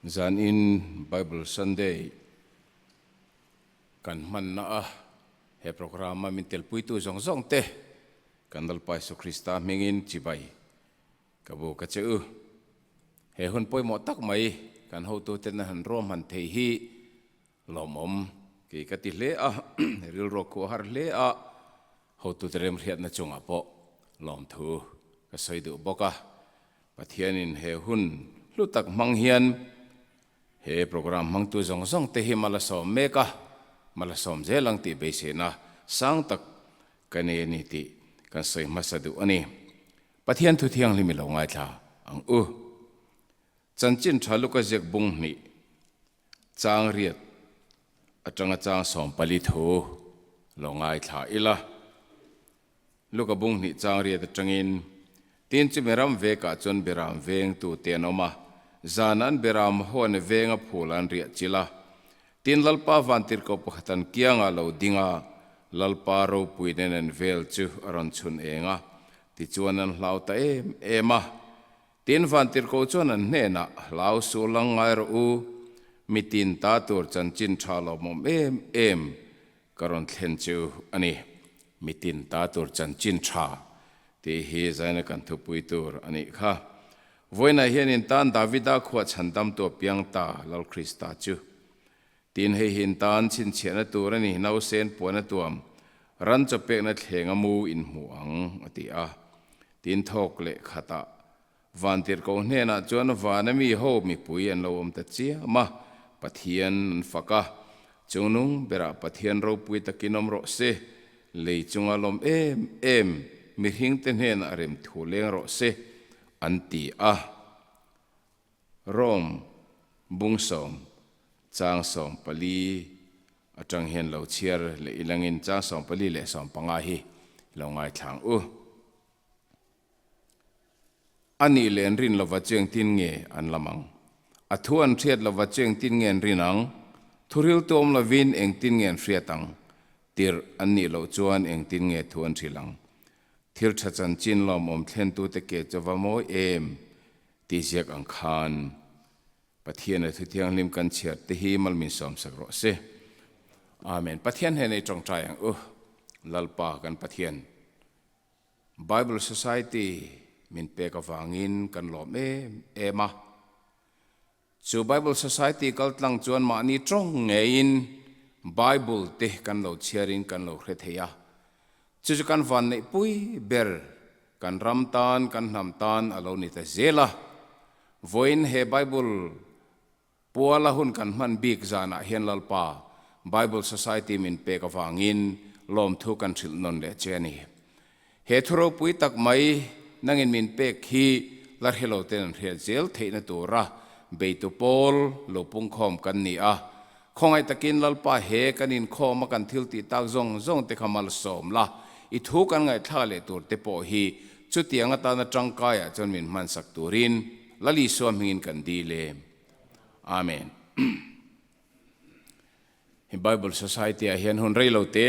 Zanin Bible Sunday kan hmanna a he programme a min telpuitu zawng zawng te kan Lalpa Isu Krista hmingin chibai ka bu ka che u. He hun pawimawh tak mai kan hotuten a han ruahman thei hi lawmawm kei ka ti hle a, rilruak khu a har hle a, hotute remhriatna chungah pawh lawmthu ka sawi duh bawk a. Pathianin he hun hlu tak hmang hian he programme hmangtu zawng zawng te hi mal a sawm mek a, mal a sawm zel ang tih beiseina sang tak ka nei a ni tih kan sawi hmasa duh a ni. Pathian thu thianghlim i lo ngaithla ang u. Chanchin tha luka ziak bung hnih chang riat atanga chang 40 thu lo ngaithla ila. Luka bung hnih chang riat atangin, Tin chu Miram vekah chuan Beram vengtu te an awm a, zan an Beram huan venga phul an riah chilh a. Tin Lalpa vantirhkoh pakhat an kiangah lo ding a, Lalpa ropui nen an vel chu a rawn chhun eng a, tichuan an hlau ta em em a. Tin vantirhkoh chuan an hnenah, Hlau suh lang ngai rawh u, mitin ta tur chanchin tha lawmawm em em Ka rawn thlen chu a ni. Mitin ta tur chanchin tha tih hi zaina kan thupui tur a nih kha. Vawiinah hian in tan Davida khuah chhandamtu a piang ta Lal Krista chu. Tin hei hi in tan chhinchhiahna tur a ni, nausen puan a tuam, ran chaw pekna thleng a mu in hmu ang, a ti a. Tin thawk leh khatah Vantirhkoh hnenah chuan vana mi ho mipui an lo awm ta chiam a, Pathian an fak a, Chungnung berah Pathian ropui takin awm rawh se, lei chunga lawm em em mihringte hnenah rem thu leng rawh se, an ti a. Rome bung sawm chang 14 atang hian lo chhiar leh ilangin chang 14 leh 15 hi lo ngaithlang u. A nih leh an rin lova chu engtin nge an lam ang? A thu an hriat lova chu engtin nge an rin ang? Thuril tu awm lovin engtin nge an hriat ang? Tirh an nih loh chuan engtin nge thu an hrilh ang? Thil tha chanchin lawmawm thlentute ke chu va mawi em? Tih ziak ang khan Pathian a thu thianghlim kan chhiar te hi malmin sawmsak rawh se. Amen. Pathian hnenah i tawngtai ang u. Lalpa kan Pathian. Bible Society min pek avangin kan lawm em em a. Chu Bible Society kaltlang chuan mahni tawng ngeiin Bible te kan lo chhiarin kan lo hre thei a. Chu chu kan vanneihpui ber kan ram tan, kan hnam tan a lo ni ta zel a. Vawiin he Bible Puala hun kan hman bik zanah hian Lalpa, Bible Society min pek avangin lawmthu kan hrilh nawn leh che a ni. He thu ropui tak mai nangin min pek hi la hrelo ten an hriat zel theihna tura beitu pawl lo pungkhawm kan ni a. Khawngaih takin Lalpa he kan inkhawm a kan thil tih tak zawng zawng te kha malsawm la, i thu kan ngaihthlak leh tur te pawh hi chutiang atana tangkaiah chuan min hmansak turin Lal Isua hmingin kan dil e. Amen. Hi Bible Society ah hian hun rei lo te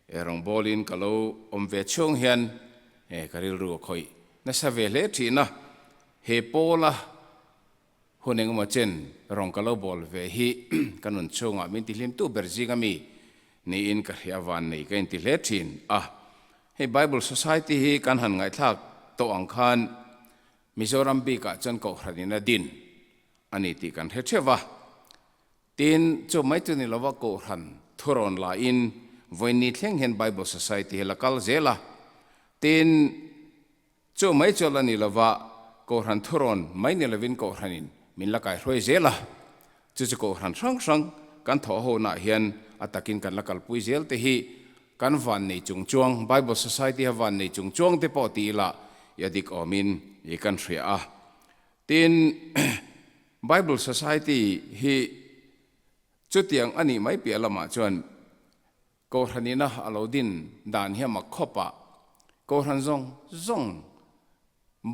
e rawngbawlin ka lo awm ve chhung hian e ka rilru a khawih nasa ve hle thin a. He pawla hun engemaw chen rawng ka lo bawl ve hi ka nun chhungah min tihlimtu ber zing ami niin ka hria van nei ka inti hle thin a. Hei Bible Society hi kan han ngaihthlak tawh ang khan Mizoram bikah chuan Kohhran in a din a ni tih kan hre theuh a. Tin, chu mai chu ni lova Kohhran thurawn laiin vawiin thleng hian Bible Society hi la kal zel a. Tin, chu mai chu la ni lova Kohhran thurawn mai ni lovin Kohhran in min la kaihruai zel a. Chu chu Kohhran hrang hrang kan thawh ho-naah hian a takin kan la kalpui zel te hi kan van nei chung chuang, Bible Society ha van nei chung chuang te pawh ti ila i a dik awmin i kan hria a. Tin, Bible Society hi chutiang a nih mai piah lamah chuan Kohhranina a lo din dan hi a mak khawp a, Kohhran zawng zawng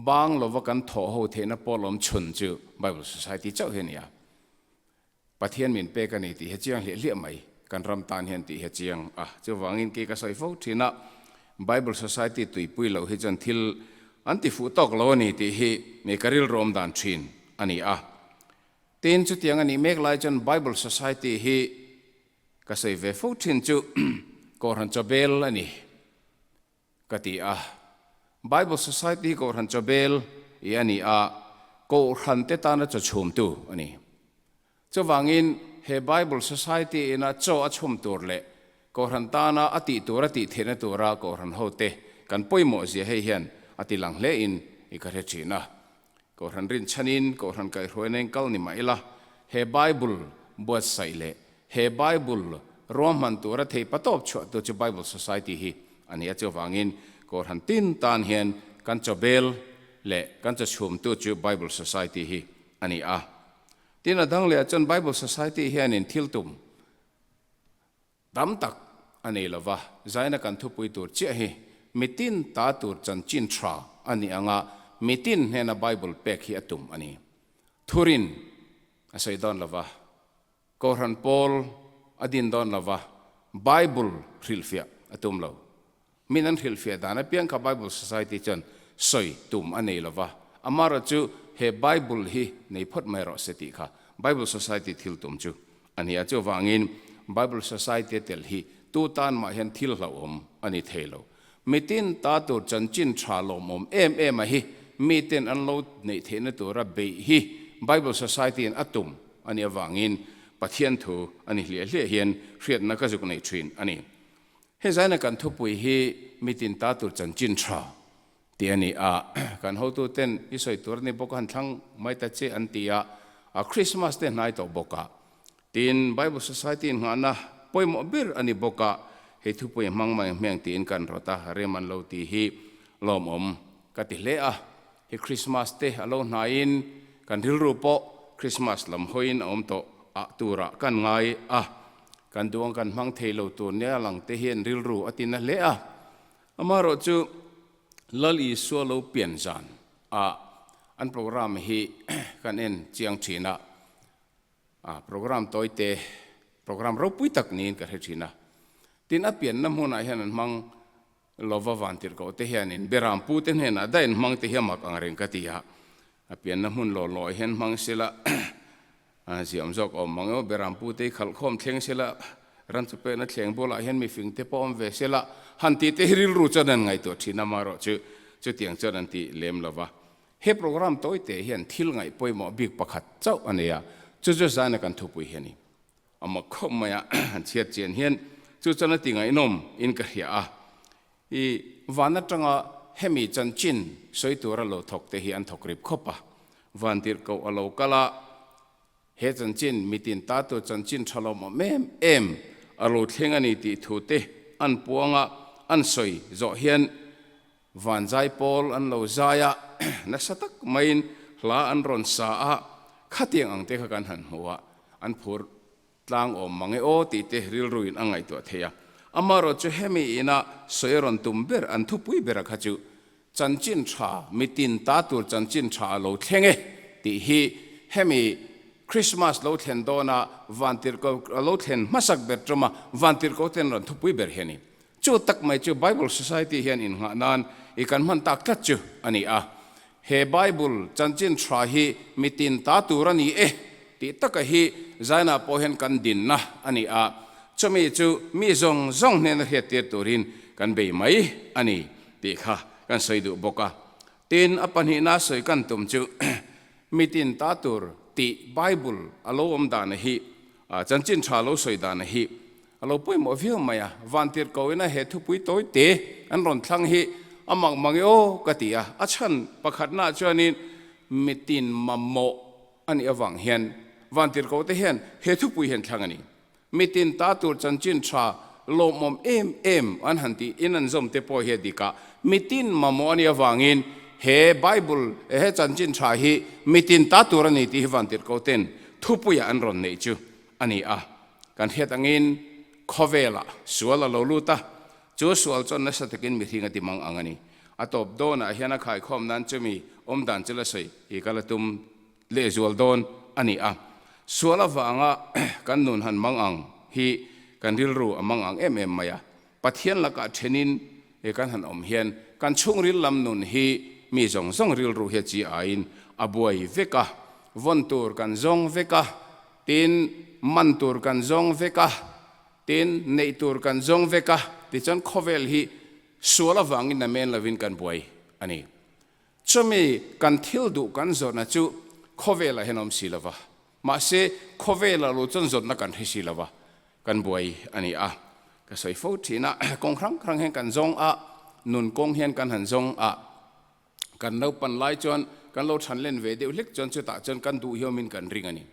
bang lova kan thawh ho theihna pawl awm chhun chu Bible Society chauh hi a ni a. Pathian min pek a ni tih hi chiang hliah hliah mai, kan ram tan hian tih hi a chiang a. Chuvangin kei ka sawi fo thin a, Bible Society tuipui loh hi chuan thil an ti fuh tawk lo a ni tih hi mi ka rilru awm dan thin a ni a. Tin, chutiang a nih mek lai chuan Bible Society hi ka sawi ve fo thin chu Kohhran Chawbel a ni ka ti a. Bible Society hi Kohhran Chawbel i a ni a, Kohhran te tana chaw chhumtu a ni. Chuvangin, he Bible Society ina chaw a chhum tur leh Kohhran tana a tih tur a tih theihna tura Kohhran hote kan pawimawh zia hei hian a ti lang hlein i ka hre thin a. Kohhran rinchhanin Kohhran kaihhruaina in kal ni mah ila, he Bible buatsaih leh he Bible ruahman tura thei patawp chhuahtu chu Bible Society hi a ni a. Chuvangin, Kohhran tin tan hian kan chaw bel leh kan chaw chhumtu chu Bible Society hi a ni a. Tin, a dang lehah chuan Bible Society hianin thil tum tam tak a nei lo va, zaina kan thupui tur chiah hi mitin ta tur chanchin tha a nih anga mitin hnena Bible pek hi a tum a ni. Thurin a sawi dawn lo va, Kohhran pawl a din dawn lo va, Bible hrilhfiah a tum lo. Min an hrilhfiah dan apiang kha Bible Society chuan sawi tum a nei lo va, amaherawh chu he Bible hi nei phawt mai rawh se tih kha Bible Society thil tum chu a ni a. Chuvangin Bible Society a tel hi tu tan mah hian thil hlauhawm a ni thei lo. Mitin ta tur chanchin tha lawmawm em em a hi miten an lo neih theihna tura beih hi Bible Society in a tum a nih avangin Pathian thu a ni hliah hliah hian hriatna ka zuk nei thin a ni. He zaina kan thupui hi mitin ta tur chanchin tha tih a ni a, kan hotuten i sawi tur a ni bawk a, han thlang mai ta che an ti a, a Christmas te hnai tawh bawk a, tin Bible Society in nghahna pawimawh ber a ni bawk a, hei thupui hmang mai hmeng tiin kan rawt a, rem an lo tih hi lawmawm ka ti hle a, hei Christmas te a lo hnaiin kan rilru pawh Christmas lam hawiin a awm tawh ah turah kan ngai a. Kan duh ang kan hmang thei lo tur nia lang te hian rilru a ti na hle a. Amaherawh chu Lal Isua lo pian zan a an program hi kan en chiang thin a, a program tawi te, program ropui tak niin ka hre thin a. Tin a pianna hmunah hian an hmang Lova vantirhkoh te hianin Beram pu te hnenah daih an hmang te hi a mak ang reng ka ti a, a pianna hmun law law hian hmang sela a ziam zawk awm mang emaw Beram pu te hi khalhkhawm thleng sela ran chu pekna thleng bulah hian mifing te pawh awm ve sela han tih te hi rilru chuan an ngaihtuah thin a, amaherawh chu chutiang chuan an ti lem lova. He program tawi te hian thil ngaih pawimawh bik pakhat chauh a nei a, chu chu zaina kan thupui hi a ni. A mak khawp mai a, han chhiat chian hian chu chuan a ti ngaihnawm in ka hria a. I van atanga hemi chanchin sawi tura lo thawk te hi an thawk rip khawp a. Van tirhkoh a lo kal a, he chanchin mitin ta tur chanchin tha lawmawm em em a lo thleng a ni tih thu te an puang a, an sawi zawh hian Van zai pawl an lo zai a, nasa tak maiin hla an rawn sa a, khatiang ang te kha kan han hmu a, an phur tlang awm mang e aw tih te rilruin a ngaihtuah thei a. Amaherawh chu hemi ina sawi a rawn tum ber, an thupui bera kha chu chanchin tha, mitin ta tur chanchin tha a lo thleng e tih hi hemi Christmas lo thlen dawna vantirhkoh a lo thlen hmasak ber tawma vantirhkoh ten rawn thupui ber hi a ni. Chu tak mai chu Bible Society hian innghah nan i kan hman tak tlat chu a ni a. He Bible chanchin tha hi mitin ta tur a ni e tih taka hi Zaina pawh hian kan dinna a ni a. Chumi chu mi zawng zawng hnena hriattir turin kan bei mai a ni tih kha kan sawi duh bawk a. Tin, a pahnihna sawi kan tum chu mitin ta tur tih Bible a lo awm dana hi, chanchin tha lo sawi dana hi A lo pawimawh viau mai a, vantirhkohina he thupui tawi te an rawn thlang hi a mak mang e aw ka ti a, a chhan pakhatnaah chuanin mitin mamawh a nih avang hian vantirhkohte hian he thupui hi an thlang a ni. Mitin ta tur chanchin tha lawmawm em em an han tih in an zawm te pawh hi a dik a, mitin mamawh a nih avangin he Bible he chanchin tha hi mitin ta tur a ni tih hi vantirhkohten thupuiah an rawn neih chu a ni a. Kan hriat angin khawvelah sual a lo lut a, chu sual chuan nasa takin mihring a ti mang ang a ni. A tawp dawnah hian a khaikhawm nan chumi awm dan chu la sawi i ka la tum lehzual dawn a ni a. Sual avanga kan nun han mang ang hi kan rilru a mang ang em em mai a. Pathian lakah thenin kan han awm hian kan chhungril lam nun hi mi zawng zawng rilru hi a chi aiin a buai vek a. Vawn tur kan zawng vek a, tin, man tur kan zawng vek a, tin, neih tur kan zawng vek a, tichuan khawvel hi sual avangin na men lovin kan buai a ni. Chumi kan thil duh kan zawrhna chu khawvelah hian a awm si lo va, mahse khawvelah lo chuan zawrhna kan hre si lo va, kan buai a ni a. Ka sawi fo thin a, kawng hrang hrang hian kan zawng a, nun kawng hian kan han zawng a, kan naupan lai chuan kan lo than len ve deuh hlek chuan chutah chuan kan duh hiawmin kan ring a ni.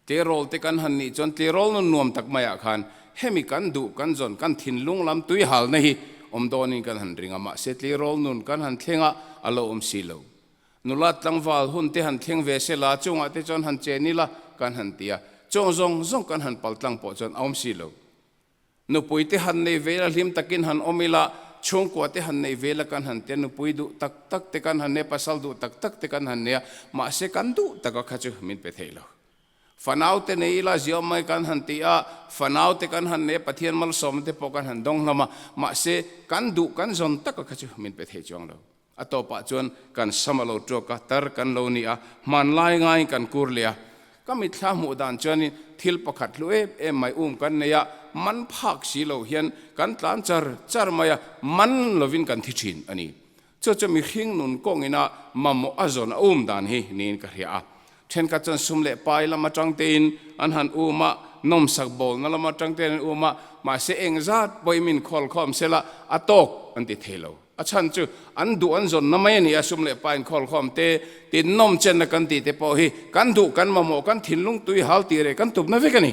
Tleirawl te kan han nih chuan tleirawl nun nuam tak maiah khan hemi kan duh kan zawn kan thinlung lam tui halna hi awm dawnin kan han ring a, mahse tleirawl nun kan han thleng a, a lo awm si lo. Nula tlangval hun te han thleng ve se la, chungah te chuan han chen ila kan han ti a, chung zawng zawng kan han paltlang pawh chuan a awm si lo. Nupui te han nei ve ila hlim takin han awm ila, chhungkua te han nei ve ila kan han ti a, nupui duh tak tak te kan han nei a, pasal duh tak tak te kan han nei a, mahse kan duh taka kha chu min pe thei lo. Fanau te nei ila ziah mai kan han ti a, fanau te kan han nei a, Pathian malsawmna te pawh kan han dawng hlawm a, mahse kan duh kan zawn taka kha chu min pe thei chuang lo. A tawpah chuan kan sam a lo tuak a, tar kan lo ni a, hmanlai ngaiin kan kur leh a. Ka mitthla hmuh dan chuanin thil pakhat hlu em em mai um kan nei a, man phak si lo hian kan tlan char char mai a, man lovin kan thi thin a ni. Chu chu mihring nun kawngina mamawh a zawn a um dan hi niin ka hria a. Thenkhat chuan sum leh pai lam atang tein an han um a, nawmsak bawlna lam atang tein an um a, mahse engzat pawhin min khawlkhawm sela a tawk an ti thei lo. A chhan chu an duh an zawnna mai a ni a, sum leh pa inkhawlkhawm te, tinnawm chenna kan tih te pawh hi kan duh, kan mamawh, kan thinlung tui hal tih reh kan tupna vek a ni.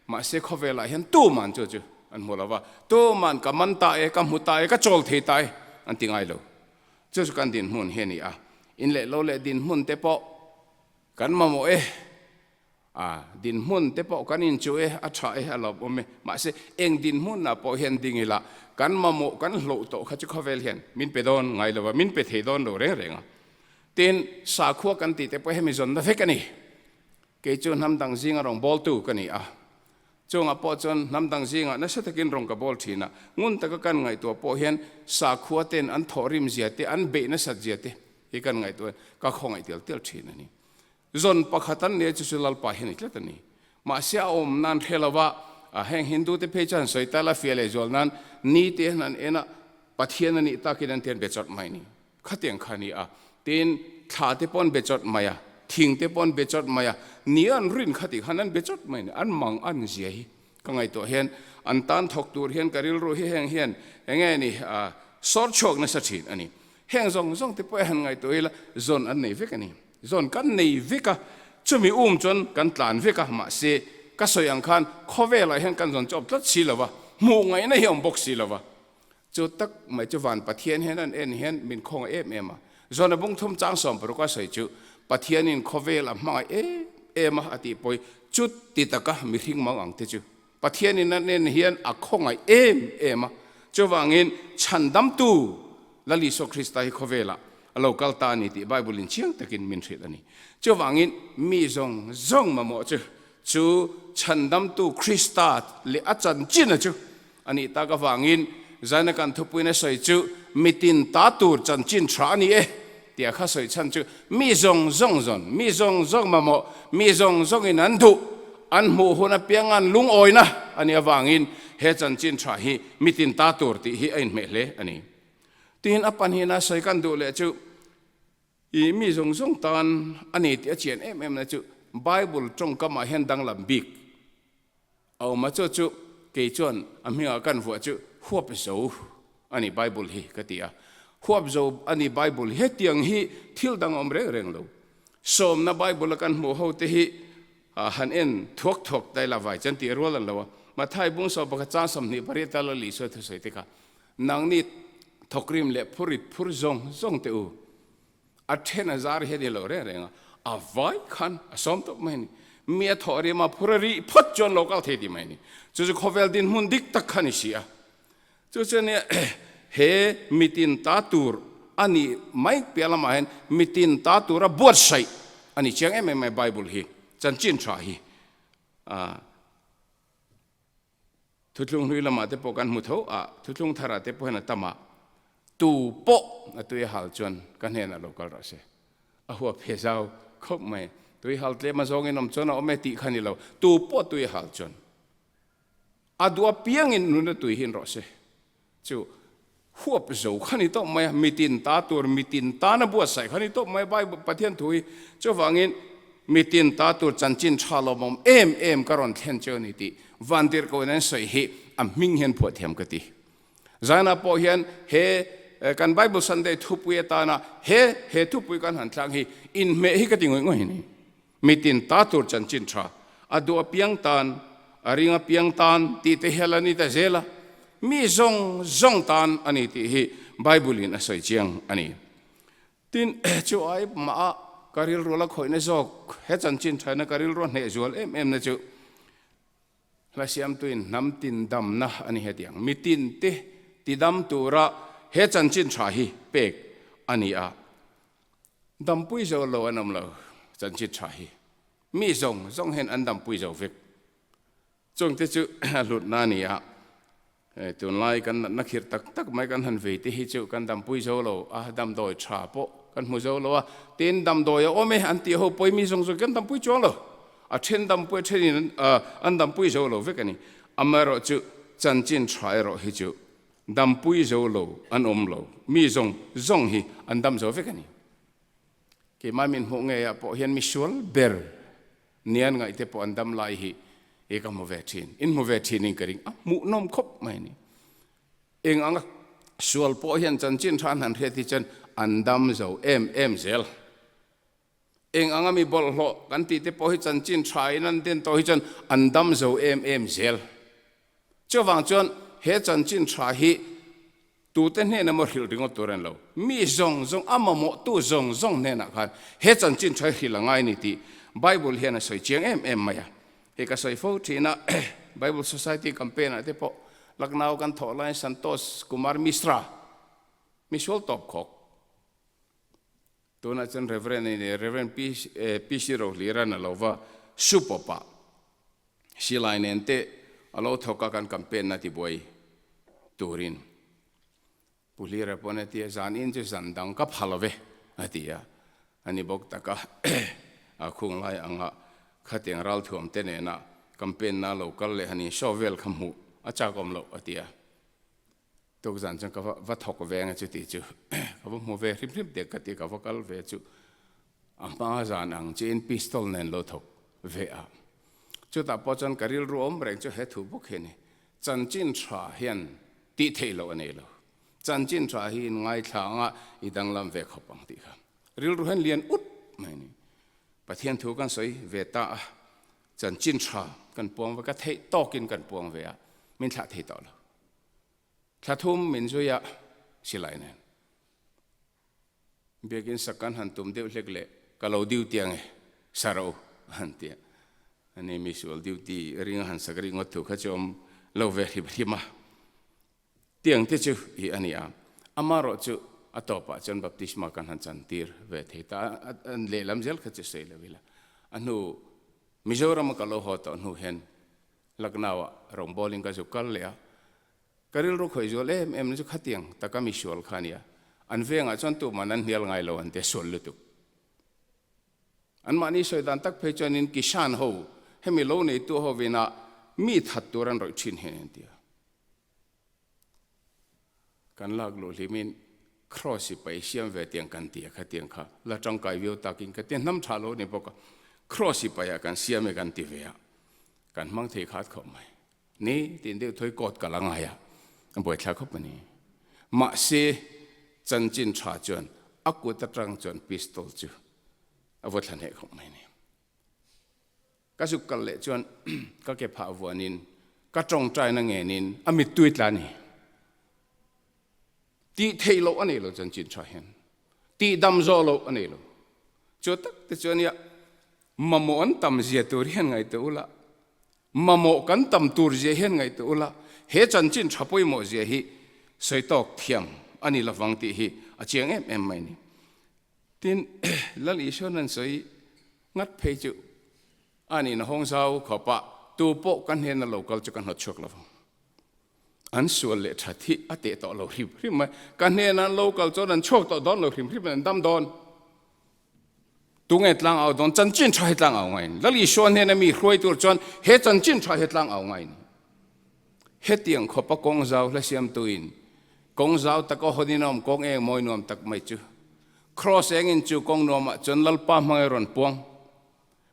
Mahse khawvelah hian tuman chu chu an hmu lo va, tuman ka man ta e, ka hmu ta e, ka chawl thei ta e an ti ngai lo. Chu chu kan dinhmun hi a ni a, in leh lo leh dinhmun te pawh kan mamawh e. A dinhmun te pawh kan inchuh e, a tha e, a lawmawm e. Mahse, eng dinhmunah pawh hian ding ila, kan mamawh, kan hloh tawh kha chu khawvel hian min pe dawn ngai lo va, min pe thei dawn lo reng reng a. Tin, sakhua kan tih te pawh hemi zawnna vek a ni. Kei chu hnam dang zinga rawn bawltu ka ni a. Chungah pawh chuan hnam dang zingah nasa takin rawn ka bawl thin a. Ngun taka kan ngaihtuah pawh hian sakhua ten an thawhrim zia te, an beih nasat zia te hi kan ngaihtuah hian ka khawngaih tial tial thin a ni. Zawn pakhat an nia chu chu Lalpa hi a ni tlat a ni. Mahse a awm nan hre lo va, heng Hindu te phei chuan sawi ta la fia leh zual nan ni te hian an en a, Pathian a nih takin an ti an be chawt mai ni. Khatiang kha a ni a. Tin, thla te pawh an be chawt mai a, thing te pawh an be chawt mai a, ni an rin kha tih khan an be chawt mai ni. An mang an zia hi ka ngaihtuah hian an tan thawk tur hian ka rilru hi heng hian enge ni sawr chhuak nasa thin a ni. Heng zawng zawng te pawh i han ngaihtuah ila zawn an nei vek a ni. Zawn kan nei vek a, chumi um chuan kan tlan vek a, mahse ka sawi ang khan khawvelah hian kan zawn chawp tlat si lo va, hmuh ngaihna hi a awm bawk si lo va. Chu tak mai chu van Pathian hian an en hian min khawngaih em em a. Zawn a bung thum chang 60 a sawi chu Pathianin khawvel a hmangaih em em a a tih pawi chu ti taka mihring mang ang te chu Pathianin an en hian a khawngaih em em a, chuvangin chhandamtu Lal Isua Krista hi khawvelah a lo kal ta a ni tih Bible-in chiang takin min hrilh a ni. Chuvangin mi zawng zawng mamawh chu chu chhandamtu Krista leh a chanchina chu a nih tak avangin zaina kan thupuiin a sawi chu mitin ta tur chanchin tha a ni e tia kha sawi chhan chu mi zawng zawng zawn, mi zawng zawng mamawh, mi zawng zawngin an duh, an hmuh hun apianga an lungawina a nih avangin he chanchin tha hi mitin ta tur tih hi a inhmeh hle a ni. Tin, a pahnihna sawi kan duh leh chu i mi zawng zawng tan a ni tih a chian em em na chu Bible tawngkamah hian danglam bik A awm a, chu chu kei chuan a hmingah kan vuah chu huap zo a ni Bible hi ka ti a. Huap zo a ni Bible hi hetiang hi thil dang a awm reng reng lo. Sawmna Bible a kan hmuh ho te hi han en thuak thuak ta ila vai chuan tih rual an lo a. Mathai bung 11 chang 28 tal a Isua thusawi te kha nangni thawkrim leh phurit phur zawng zawng teh u. A then a zar hian i lo reng reng a, a vai khan a sawm tawp mai a ni. Mi a thawh rima phur a rih phawt chuan lo kal thei ti mai a ni. Chu chu khawvel dinhmun dik tak kha a ni si a. Chu chuan he mitin ta tur a nih mai piah lamah hian mitin ta tura buatsaih a ni chiang em em mai Bible hi, chanchin tha hi. Thuthlung hlui lamah te pawh kan hmu tho a, thuthlung tharah te pawh hian a tam a, tu pawh a tui a hal chuan ka hnenah lo kal rawh se. A huap he zau khawp mai. Tui hal tlem a zawngin awm chuan a awm e tih kha ni lo. Tu pawh tui a hal chuan a duh apiangin nuna tui hi in rawh se. Chu huap zo kha ni tawp mai a, mitin ta tur, mitin tana buatsaih kha ni tawp mai a Bible Pathian thu hi. Chuvangin mitin ta tur chanchin tha lawmawm em em ka rawn thlen cheu a ni tih Vantirhkohin an sawi hi a hming hian phuah thiam ka ti. Zaina pawh hian he kan Bible Sunday thupui atana he he thupui kan han tlang hi inhmeh hi ka ti ngawih ngawih a ni. Mitin ta tur chanchin tha, a duh apiang tan, a ring apiang tan tih te hial a ni ta zel a, mi zawng zawng tan a ni tih hi Bible in a sawi chiang a ni. Tin, chu ai mah a ka rilru la khawihna zawk, he chanchin thaina ka rilru a hneh zual em em na chu Hla siamtuin hnam tin damna a ni hetiang, mitin te tidam tura he chanchin tha hi pek a ni a. Dampui zo lo an awm lo chanchin tha hi. Mi zawng zawng hian an dampui zo vek. Chungte chu a hlutna a ni a. Tunlai kan natna khirh tak tak mai kan han vei te hi chu kan dampui zo lo a, damdawi tha pawh kan hmu zo lo a, tin damdawi a awm e an tih ho pawi mi zawng zawng kan dampui chuang lo, a then dampui a thenin an dampui zo lo vek a ni. Amaherawh chu chanchin tha erawh hi chu dampui zo lo an awm lo, mi zawng zawng hi an dam zo vek a ni. Keimah min hmuh ngeiah pawh hian misual ber Nian ngaihte pawh an dam lai hi i ka hmu ve thin, in hmu ve thin in ka ring a, hmuhnawm khawp mai a ni. Eng anga sual pawh hian chanchin tha an han hriat hi chuan an dam zo em em zel. Eng anga mi bawlhhlawh kan tih te pawh hi chanchin tha in an den tawh hi chuan an dam zo em em zel. Chuvang chuan he chanchin tha hi tute hnenah maw hrilh ringawt tur a ni lo. Mi zawng zawng, a mamawhtu zawng zawng hnenah khan he chanchin tha hi hrilh a ngai a ni tih Bible hian a sawi chiang em em mai a. Hei ka sawi fo thin a, Bible Society campaign ah te pawh Lucknow kan thawh laiin Santosh Kumar Mishra, misual tawp khawk, tunah chuan Reverend a ni, Reverend PC Rohlira'n a lo va su pawp a. Silai nen te a lo thawk a kan campaign na tibuai turin Pu Hlira pawn a ti a, zan in chu zan dang ka pha lo ve a ti a, a ni bawk tak a, a khung lai anga khatiang ralthuam te nena campaign na lo kal leh han in show vel kha hmuh a chak awm loh a ti a. Tukzan chuan ka va thawk ve ang e chuti chu ka va hmu ve hrim hrim teh ka ti ka va kal ve chu a hma zan ang chiin pistol nen lo thawk ve a. Chutah pawh chuan ka rilru awm reng chu he thu bawk hi a ni. Chanchin tha hian tih theih loh a nei lo. Chanchin tha hi in ngaithla anga i danglam ve khawp ang tih kha rilru hian lian ut mai a ni. Pathian thu kan sawi ve ta a, chanchin tha kan puang ve, ka theih tawkin kan puang ve a, min thlah thei tawh lo. Thla thum min zui a, silai nen. Biakin sak kan han tum deuh hlek leh ka lo duty ang e, sa rawh u, a han ti a. Ani mi sual duty ring a han sak rik ngawt thu kha chu awm lo ve hrim hrim a. Tiang te chu i a ni a, amaherawh chu a tawpah chuan baptisma kan han chan tir ve thei ta a, lehlam zel kha chu sawi lo ila. A hnu Mizoram a ka lo haw tawh hnu hian Lucknow-ah rawngbawlin ka zuk kal leh a, ka rilru khawih zual em em na chu khatiang taka mi sual kha a nia. An vengah chuan tuman an hnial ngai lo an ti a, sual lutuk. Anmahni sawi dan tak phei chuanin Kishan ho, hemi lo neitu hovina mi that tur an rawih thin hian an ti a. Kan lak luh hlimin Kraws hi paih siam ve tiang kan ti a, khatiang kha la tangkai viau takin ka ti a, hnam tha lo ni bawk a, Kraws hi paihah kan siam e kan ti ve a, kan hmang thei khat khawp mai. Ni tin deuh thawi kawt ka la ngai a, a buaithlak khawp a ni. Mahse, chanchin tha chuan a kut atang chuan pistol chu a vaw thla hneh khawp mai a ni. Ka zuk kal leh chuan ka ke phah vuanin ka tawngtaina ngenin a mittui tla ni. Tih theih loh a nei lo chanchin tha hian. Tih dam zawh loh a nei lo. Chu tak te chuan ia mamawh an tam zia tur hian ngaihtuah ula, mamawh kan tam tur zia hian ngaihtuah ula, he chanchin tha pawimawh zia hi sawi tawk thiam a ni lovang tih hi a chiang em em mai ni. Tin, Lal Isuan an sawi ngat phei chu a nih na hawng zau khawpah tu pawh ka hnena lo kal chu ka hnawt chhuak lo vang. An sual leh that hi a teh tawh lo hrim hrim mai. Ka hnena an lo kal chuan an chhuak tawh dawn lo hrim hrim an dam dawn. Tunge tlang au dawn? Chanchin tha hi tlang au ngai ni. Lal Isua hnena mi hruai tur chuan he chanchin tha hi tlang au ngai ni. Hetiang khawpa kawng zau hla siamtuin kawng zau taka hawnin a awm kawng eng mawi nuam tak mai chu Kraws engin chu kawng nuamah chuan Lalpa hmangaih rawn puang.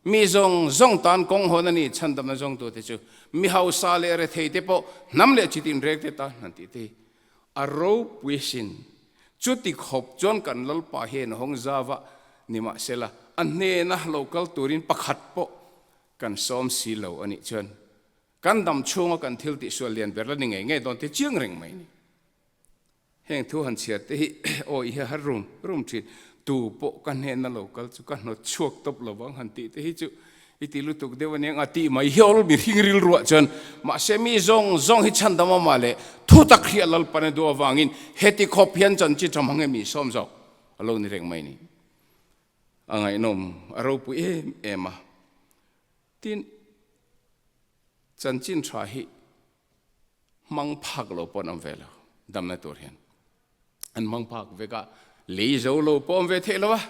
Mi zawng zawng tan kawng hawn a ni chhandamna zawngtute chu mi hausa leh retheite pawh hnam leh chi tinrengte tan han tih te hi a ropui sin. Chuti khawp chuan kan Lalpa hian a hawng zau a, nimahsela a hnena lo kal turin pakhat pawh kan sawm si lo a nih chuan kan dam chhunga kan thil tihsual lian ber la ni ngei ngei dawn tih chiang reng mai a ni. Heng thu han chhiar te hi aw i hi har rum rum thin. Tu pawh ka hnena lo kal chu ka hnawt chhuak tawp lo vang han tih te hi chu i ti lutuk deuh aniang a tih mai hi awl mihring rilruah chuan mahse mi zawng zawng hi chhandam amah leh thu tak hi a Lalpan a duh avangin heti khawp hian chanchin tha hmang emi sawm zawk a lo ni reng mai ni. A ngaihnawm a ropui em em a. Tin, chanchin tha hi hmang phak lo pawh an awm ve lo damna tur hian an hmang phak vek a lei zo lo pawh awm ve theih lo a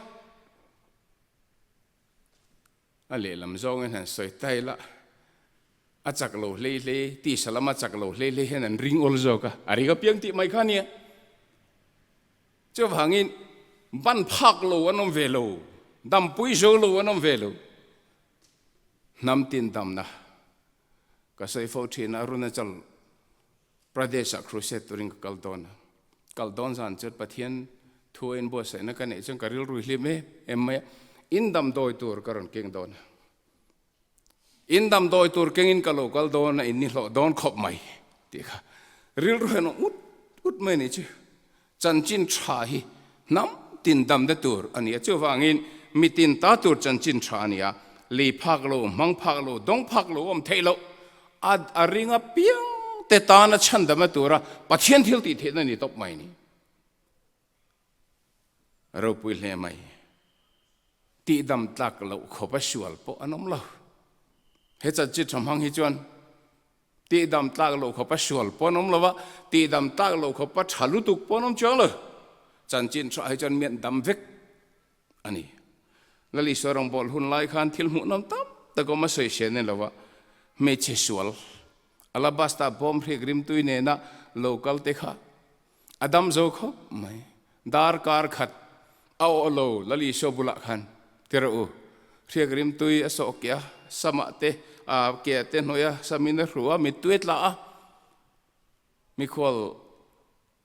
a lehlam zawngin han sawi ta ila a chak lo hlei hlei tisa lama chak lo hlei hlei hian an ring awl zawk a a ring apiang tih mai kha nia chuvangin ban phak lo an awm ve lo dampui zo lo an awm ve lo hnam tin damna Ka sawi fo thin a, Arunachal Pradesh-ah crusade turin ka kal dawn a. Kal dawn zan chuan Pathian thu a inbuatsaihna ka neih chuan ka rilru hlim em em mai a, in damdawi tur ka rawn keng dawn a. In damdawi tur kengin ka lo kal dawn a, in ni hlawh dawn khawp mai tih kha rilru hian awm ut ut mai a nih chu. Chanchin tha hi hnam tin damna tur a ni a, chuvangin mi tin ta tur chanchin tha a ni a, lei phak lo, hmang phak lo, dawng phak lo awm theih loh a a ring apiang te tana chhandamna tura Pathian thil tih theihna ni tawp mai a ni. Ropui hle mai. Tihdam tlak loh khawp a sual pawh an awm lo. He chanchin tha hmang hi chuan Tihdam tlak loh khawpa sual pawh an awm lo va, tihdam tlak loh khawpa tha lutuk pawh an awm chuang lo. Chanchin tha hi chuan mian dam vek a ni. Lal Isua rawngbâwl hun lai khan thil hmuhnawm tam tak awm a sawi hriat ni lo va, hmeichhe sual, alabasta bawm hrik rimtui nena lo kal te kha A dam zo khawp mai. Darkar khat a awh lo Lal Isua bulah khan ti rawh u. Hriak rimtui a sawh keh a, samah te, a ke te hnawih a, samin a hru a, mittui a tla a. Mikhual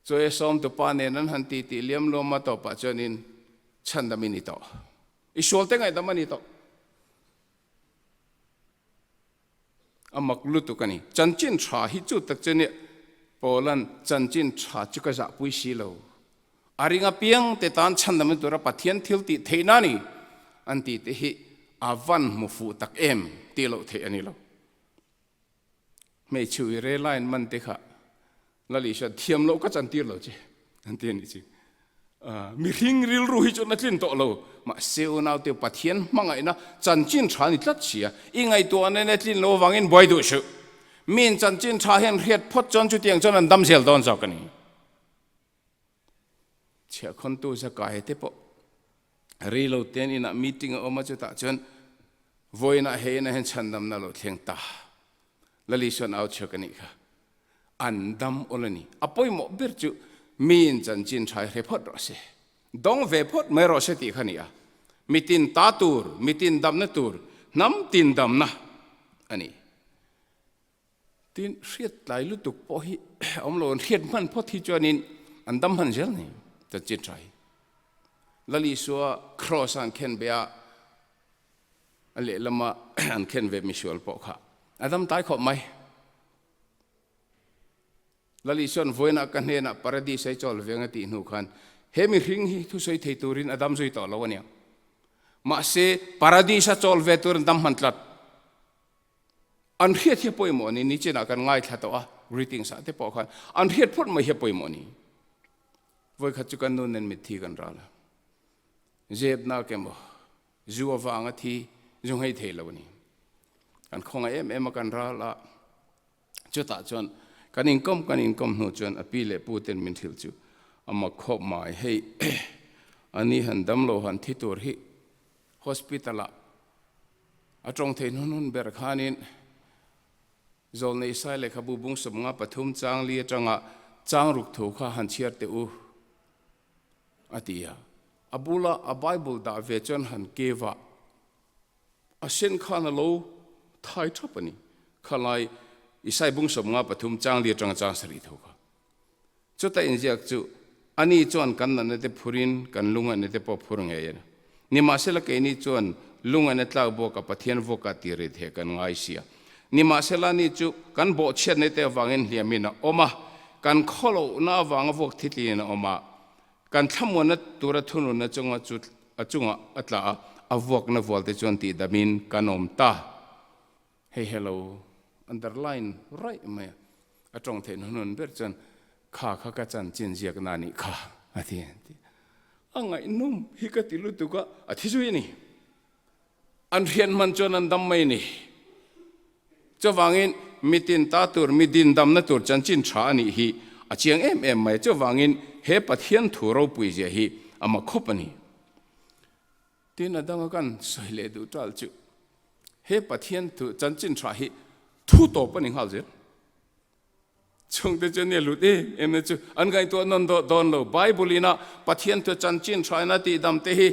chawi a sawmtu pa nen an han ti tih liam luam a tawpah chuanin chhandam i ni tawh. I sual te ngaihdam a ni tawh. A mak lutuk a ni. Chanchin tha hi chu tak chu nia Paula'n chanchin tha chu ka zahpui si lo. A ring apiang te tan chhandamna tura Pathian thil tih theihna a ni an tih te hi a van hmu fuh tak em tih loh theih a ni lo. Hmeichhe uire line man te kha Lal Isua thiam loh ka chantir lo che an ti a nih chu. Mihring rilru hi chuan a tlin tawh lo, mahse unaute Pathian hmangaihna chanchin tha a ni tlat si a, i ngaihtuah nen a tlin loh avangin buai duh suh. Miin chanchin tha hian hriat phawt chuan chutiang chuan an dam zel dawn zawk a ni. Chhiahkhawntu Zakai te pawh rei lo ten inah meeting a awm a, chutah chuan vawiinah hei inah hian chhandamna a lo thleng ta. Lal Isuan au chhuak a nih kha. An dam awl a ni. A pawimawh ber chu miin chanchin tha hi hre phawt rawh se. Dawng ve phawt mai rawh se tih kha a ni a. Mitin ta tur, mitin damna tur, hnam tin damna a ni. Tin, hriat tlai lutuk pawh hi a awm lo. An hriat hman phawt hi chuanin an dam hman zel ni chanchin tha hi. Lal Isua kraws a an khen be a, a lehlama an khen ve misual pawh kha a dam tlai khawp mai. Lal Isua'n vawiinah ka hnenah Paradis ai chawl veng a tih hnu khan he mihring hi thusawi thei turin a dam zui tawh lo a nia. Mahse, Paradis a chawl ve turin dam hman tlat. An hriat hi a pawimawh a ni, nichinah kan ngaithla tawh a, greetings ah te pawh khan an hriat phawt mai hi a pawimawh a ni. Vawikhat chu kan nu nen mitthi kan ral a, zepnak emaw Zu avanga thi zu nghei thei lo a ni. Kan khawngaih em em a kan ral a, chutah chuan kan inkawm kan inkawm hnu chuan a pi leh pu ten min hrilh chu a mak khawp mai, hei ani han dam lo han thi tur hi Hospital ah a tawng thei hnun ber khanin Zawlnei Isai lehkhabu bung 53 chang li atanga chang ruk thu kha han chhiar teh u a ti a. A bula a Bible dah ve chuan han cave ah a sen khan a lo thai thap a ni. Khalai Isai bung 53 chang li atanga chang sarih tho kha. Chuta inziak chu, Ani chuan kan natna te phurin kan lungaihna te pawh phur ngei a ni. Nimahsela keini chuan lungaihna tlak bawka Pathian vuaka ti rit he kan ngai sia. Nimahsela ani chu kan bawhchhiatna te avangin hliamin a awm a, kan khawlohna avanga vuak thitlinin a awm a, kan thlamuanna tura thununna chunga chu a chungah a tla a, a vuakna vualte chuan tihdamin kan awm ta. Hei hello underline raih mai a, a tawng theih hnunun ber chuan kha kha ka chanchin ziakna a nih kha a ti a ti. A ngaihnawm hi ka ti lutuk a, a thi zui a ni. An hriat hman chuan an dam mai a ni. Chuvangin mitin ta tur, mi dindamna tur chanchin tha a nih hi a chiang em em mai a. Chuvangin he Pathian thu ropui zia hi a ma khawp a ni. Tin a danga kan sawi leh duh tal chu he Pathian thu chanchin tha hi thu tawp a ni nghal zel. Chungte chu nia lut em em na chu an ngaihtuah nawn dawh dawn lo. Bible ina Pathian thu chanchin tha ina tihdam te hi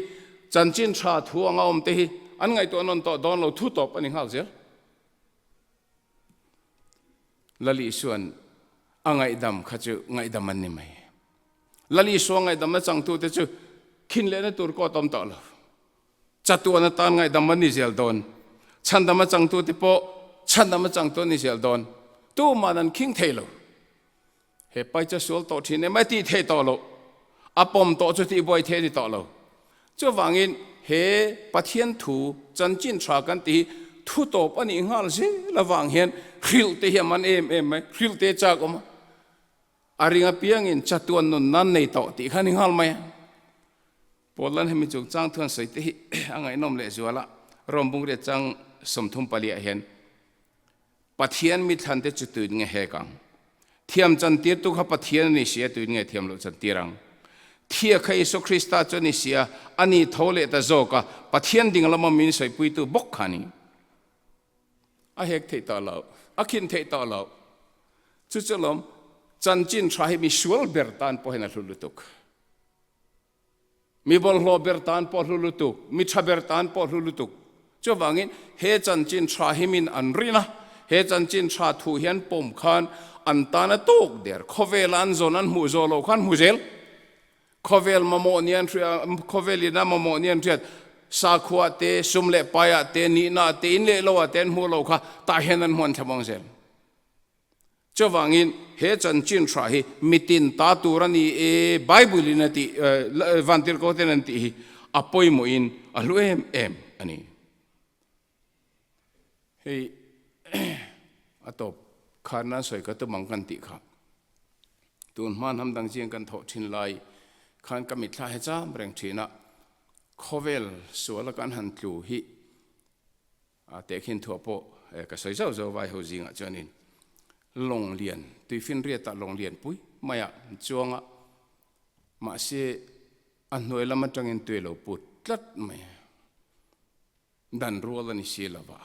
chanchin tha thu anga awm te hi an ngaihtuah nawn tawh dawn lo thu tawp a ni nghal zel. Lal Isuan a ngaihdam kha chu ngaihdam an ni mai. Lal Isua ngaihdamna changtute chu khin lehna tur kawt awm tawh lo. Chatuan atan ngaihdam an ni zel dawn. Chhandam a changtute pawh chhandam a changtu an ni zel dawn. Tuman an khing thei lo. He pai chu a sual tawh thin em a tih theih tawh loh. A pawm tawh chu tihbuai theih a ni tawh lo. Chuvangin he Pathian thu chanchin tha kan tih hi thu tawp a nih nghal zel avang hian hrilh te hi a man em em mai. Hrilh te chak awm a. A ring apiangin chatuan nun nan nei tawh tih kha a ni nghal mai a. Paul-a'n hemi chungchang thuan sawi te hi a ngaihnawm lehzual a, Rome bungriat chang 34 ah hian Pathian mithlante chu tuin nge hek ang? Thiam chantirtu kha Pathian a ni si a, tuin nge thiam loh chantir ang? Thia kha Isua Krista chu a ni si a, a ni tho leh ta zawk a, Pathian ding lama min sawipuitu bawk kha a ni. A hek theih tawh loh, a khin theih tawh loh. Chu chu lawm, chanchin tha hi mi sual ber tan pawh hian a hlu lutuk. Mi bawlhhlawh ber tan pawh hlu lutuk, mi tha ber tan pawh hlu lutuk. Chuvangin he chanchin tha hi min an rin a, he chanchin tha thu hian pawm khan an tan a tawk der. Khawvela an zawn an hmuh zawh loh khan hmu zel. Khawvel mamawh ni an hria, khawvel ina mamawh ni an hriat, sakhua te, sum leh paiah te, nihna te, in leh loah te an hmuh loh kha tah hian an hmuan thla vang zel. Chuvangin he chanchin tha hi mitin ta tur a ni e, Bible in a tih, Vantirhkoh ten an tih hi a pawimawhin a hlu em em a ni. Hei a tawp khan nan sawi ka tum ang kan tih kha. Tun hma hnam dang chian kan thawh thin lai khan ka mitthla he cham reng thin a, khawvel suala kan han tlu hi a tehkhin thuah pawh ka sawi zauh zauh vai ho zingah chuanin lawng lian tuifinriatah lawng lian pui maiah an chuang a, mahse a hnuai lam atangin tui a lo put tlat mai a. Dan rual a ni si lo va,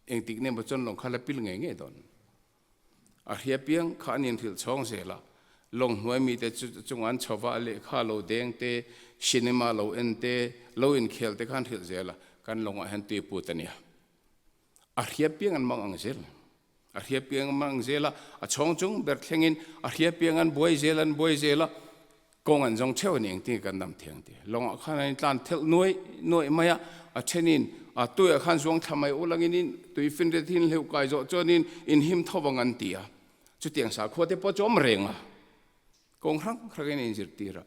engtik nen pawh chuan lawng kha la pil ngei ngei dawn. A hria piang kha an inhrilh chhawng zel a, lawng hnuai mite chu chungah an chho va, a lehkha lo deng te, cinema lo en te, lo inkhel te kha an hrilh zel a, kan lawngah hian tui put a nia. A hria piang an mang ang zel. A hria piang an mang zel a, a chhawng chung ber thlengin a hria piang an buai zel an buai zel a, kawng an zawng theuh a ni engtin kan dam thiang ti. Lawngah khan an intlan thelh nuai nuai mai a, a thenin a tuiah khan zuang thla mai ulangin in tui finriat hi in hleuh kai zawh chuanin in him tho vang an ti a. Chutiang sakhua te pawh chu awm reng a, kawng hrang hrangin a inzirtir a.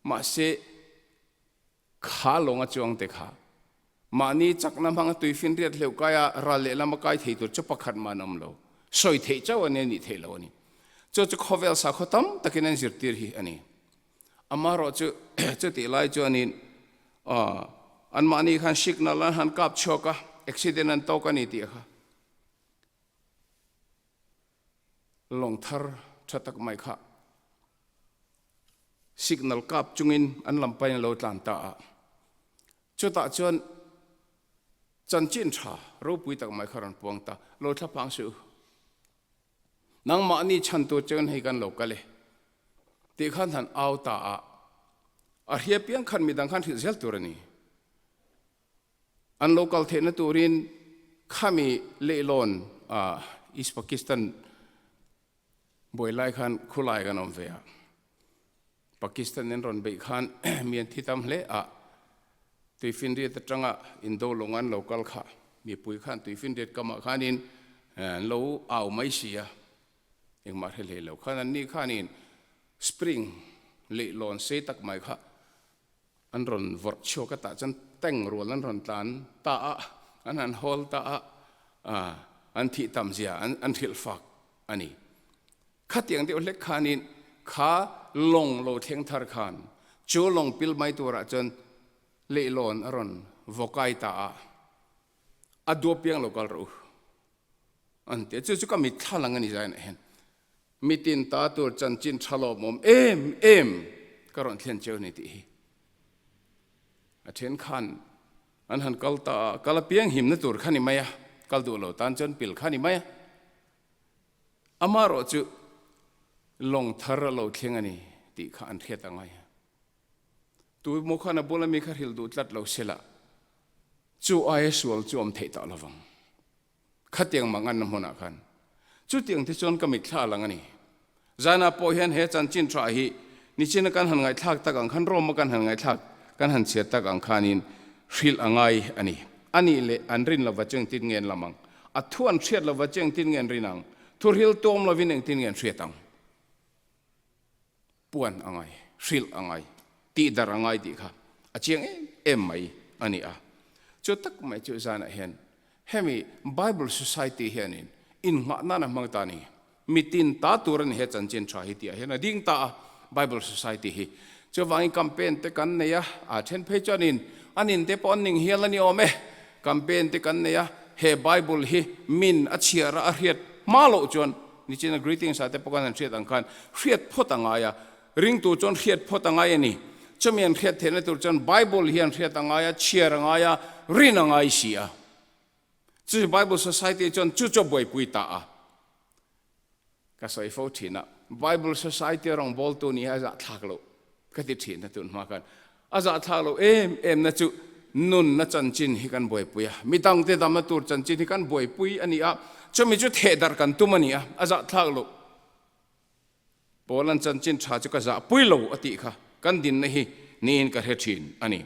Mahse, Kha lawng a chuang te kha mahni chakna hmanga tuifinriat hleuh kaia ral lehlam a kai thei tur chu pakhat mah an awm lo. Sawi theih chauh a ni a nih theih lo a ni. Chu chu khawvel sakhaw tam takin an zirtir hi a ni. Amaherawh chu chutih lai chuanin anmahni khan signal an han kap chhuak a, accident an tawk a ni tih kha lawng thar tha tak mai kha Signal kap chungin an lam pain a lo tlan ta a. Chutah chuan Chanchin tha ropui tak mai kha rawn puang ta, lo thlaphang suh u. Nangmahni chhan tur chuan hei kan lo kal e tih khan han au ta a, a hria piang khan midang khan hrilh zel tur a ni. An lo kal theihna turin khami leihlawn East Pakistan buai lai khan khulai kan awm ve a, Pakistan in rawn beih khan mi an thi tam hle a, tuifinriat atanga indo lawng an lo kal kha mipui khan tuifinriat kamah khanin an lo au mai si a, engmah hre hlei lo khan anni khanin spring leihlawn sei tak mai kha an rawn vawrh chhuak a tah chuan tank rual an rawn tlan ta a, an han hawl ta a, an thih tam zia an hrilh fak a ni. Khatiang deuh hlek khanin kha lawng lo thleng thar khan chu lawng pil mai turah chuan leihlawn a rawn vaw kai ta a, a duap piang lo kal rawh u an ti a, chu chu ka mitthla lang a ni zainah hian mitin ta tur chanchin tha lawmawm em em ka rawn thlen cheu a ni tih hi. A then khan an han kal ta a, kal apiang himna tur kha ni mai a, kal duh lo tan chuan pil kha ni mai a. Amaherawh chu lawng thar a lo thleng a ni tih kha an hriat a ngai. Tu emaw khan a bula mi kha hrilh duh tlat lo sela chu aia sual chu awm theih tawh lovang. Khatiang mah nganna hmunah khan chutiang te chuan ka mitthla a lang a ni. Zanah pawh hian he chanchin tha hi nichina kan han ngaihthlak tak ang khan Rome-a kan han ngaihthlak kan han chhiat tak ang khanin hrilh a ngai a ni. A nih leh an rin lova chu engtin nge an lam ang? A thu an hriat lova chu engtin nge an rin ang? Thu hril tuam lovin engtin nge an hriat ang? Puan a ngai, hrilh a ngai, tihdarh a ngai tih kha a chiang em em mai a ni a. Chu tak mai chu zanah hian hemi Bible Society hianin innghah nan a hmang ta a ni. Mitin ta tur a ni he chanchin tha hi tihah hian a ding ta a Bible Society hi. Chuvangin campaign te kan nei a, a then phei chuanin an in te pawh an ning hial a ni awm e. Campaign te kan nei a, he Bible hi min a chhiar a a hriat hma loh chuan nichina greetings ah te pawh khan an hriat ang khan hriat phawt a ngai a, ringtu chuan hriat phawt a ngai a ni. Chumi an hriat theihna tur chuan Bible hi an hriat a ngai a, chhiar a ngai a, rin a ngai si a. Chu Bible Society chuan chu chu a buaipui ta a. Ka sawi fo thin a, Bible Society rawngbawltu ni hi a zahthlak loh ka ti thin a tun hma khan. A zahthlak loh em em na chu nunna chanchin hi kan buaipui a, midangte damna tur chanchin hi kan buaipui a ni a, chumi chu thehdarh kan tum a ni a, a zahthlak loh. Paula'n chanchin tha chu ka zahpui lo a tih kha kan dinna hi niin ka hre thin a ni.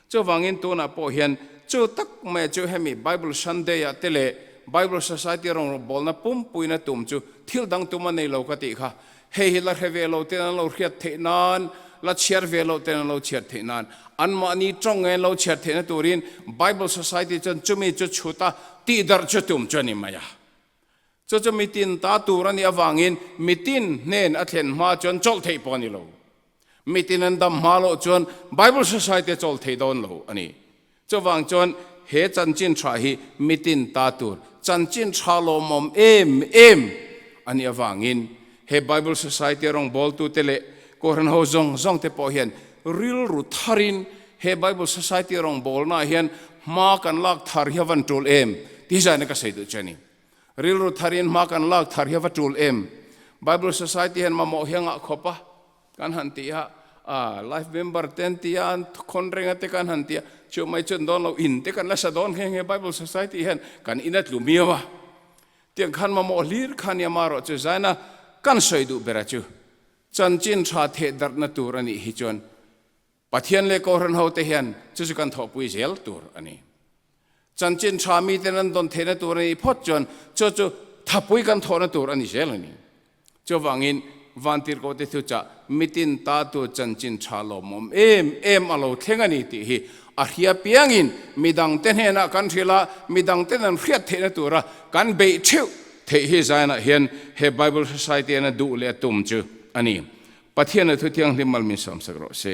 Chuvangin tunah pawh hian chu tak mai chu hemi Bible Sunday-ah te leh Bible Society rawngbawlna pumpuina tum chu thil dang tum a nei lo ka tih kha. Hei hi la hre ve lo ten an lo hriat theih nan, la chhiar ve lo ten an lo chhiar theih nan, anmahni tawng nge an lo chhiar theihna turin Bible Society chuan chumi chu chhut a tihdarh chu tum chu a ni mai a. Chu chu mitin ta tur a nih avangin mitin hnen a thlen hma chuan chawlh theih pawh a ni lo. Mitin an dam hma loh chuan Bible Society a chawl thei dawn lo a ni. Chuvang chuan he chanchin tha hi mitin ta tur chanchin tha lawmawm em em a nih avangin he Bible Society rawngbawltute leh Kohhran ho zawng zawng te pawh hian rilru tharin he Bible Society rawngbawlnaah hian hma kan lak thar hi a van tul em tih zaina ka sawi duh che a ni. Rilru tharin hma kan lak thar hi a va tul em? Bible Society hian mamawh hi a ngah khawp a, kan han ti a, a life member te an ti a, an khawn reng a te kan han ti a, chu mai chuan dawn lo, in te kan la sa dawn nghe nghe Bible Society hian kan in a tlu miau a. Tiang khan mamawh hlir kha nia marawh chu zaina kan sawi duh ber a chu chanchin tha theh darhna tur a nih hi chuan Pathian leh Kohhran hote hian chu chu kan thawhpui zel tur a ni. Chanchin tha miten an dawn theihna tur a nih phawt chuan chu chu thapui kan thawhna tur a ni zel a ni. Chuvangin Vantirhkohte thuchah mitin tatu chanchin tha lawmawm em em a lo thleng a ni tih hi a hria piangin midangte hnenah kan hrilh a, midangten an hriat theihna tura kan beih theuh theih hi zainah hian he Bible Society-in a duh leh a tum chu a ni. Pathian a thu thianghlim mal min sawmsak rawh se.